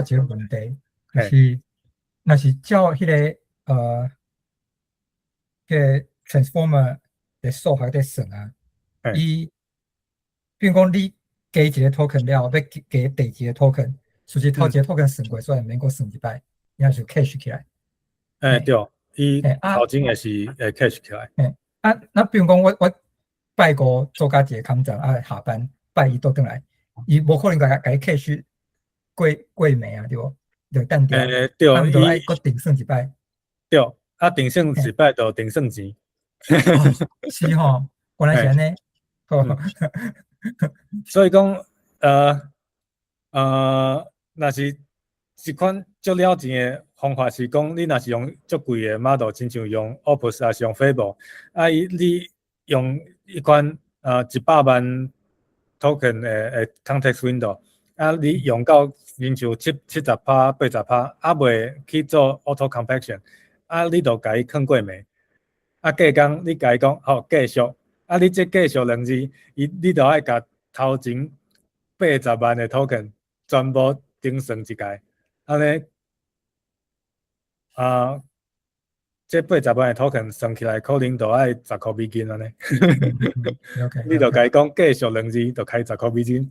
一个問題，就是若是照彼個 transformer 的數學咧算啊，伊比如講你加一個 token 了後，欲加第二個 token，其實頭一個 token 算過，所以毋免閣算一擺，然後就 cache 起來。欸對，伊頭前也是會 cache 起來。欸啊，那比如講我拜五做甲一個工作啊，下班拜一倒轉來，伊無可能共伊 cache 過過暝啊，對無？就等著。欸對，伊愛閣重算一擺。對，啊重算一擺就重算錢。是吼，原來是按呢。所以講，若是一款足了錢的方法是講，你若是用足貴的 model，親像用 Opus 抑是用 Fable，啊伊你用一款100萬 token 的 context window，啊你用到親像70%、80%，猶未去做 auto compaction，啊你就共伊囥過暝，啊隔工你共伊講好繼續，啊你這繼續兩字，伊你就愛共頭前80萬的 token 全部重算一擺，按呢，啊，這八十萬的 token 算起來可能就愛10箍美金按呢。你就共伊講繼續兩字，就開10箍美金。